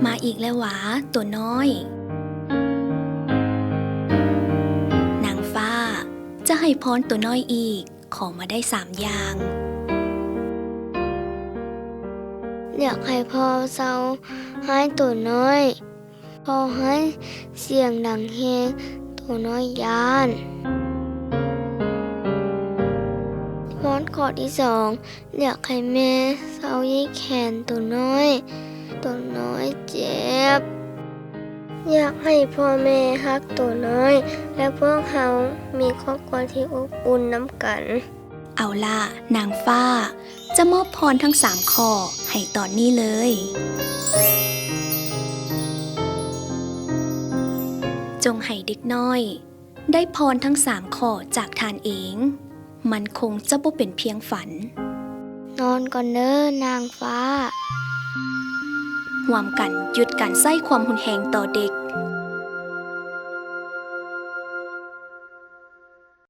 ມາອີກແລ້ວຫວາ ໂຕນ້ອຍ. ນາງຟ້າຈະໃຫ້ພອນໂຕນ້ອຍອີກ ຂໍມາໄດ້ສາມຢ່າງ. ຢາກໃຫ້ພໍ່ເຊົາຮ້າຍໂຕນ້ອຍ ເພາະຮ້າຍສຽງດັງແຮງ ໂຕນ້ອຍຢ້ານ. ພອນຂໍ້ທີສອງ ຢາກໃຫ້ແມ່ເຊົາຢິກແຂນໂຕນ້ອຍ ໂຕນ້ອຍເຈັບ. ຢາກໃຫ້ພໍ່ແມ່ຮັກໂຕນ້ອຍ ແລະ ພວກເຮົາມີຄອບຄົວທີ່ອົບອຸ່ນນຳກັນ. ເອົາລະ ນາງຟ້າຈະມອບພອນທັງສາມຂໍ້ໃຫ້ຕອນນີ້ເລີຍ. ຈົ່ງໃຫ້ເດັກນ້ອຍໄດ້ພອນທັງສາມຂໍ້ຈາກທ່ານເອງ, ມັນຄົງຈະບໍ່ເປັນພຽງຝັນ. ນອນກ່ອນເດີ ນາງຟ້າ. ຮ່ວມກັນຢຸດການໃຊ້ຄວາມຮຸນແຮງຕໍ່ເດັກ.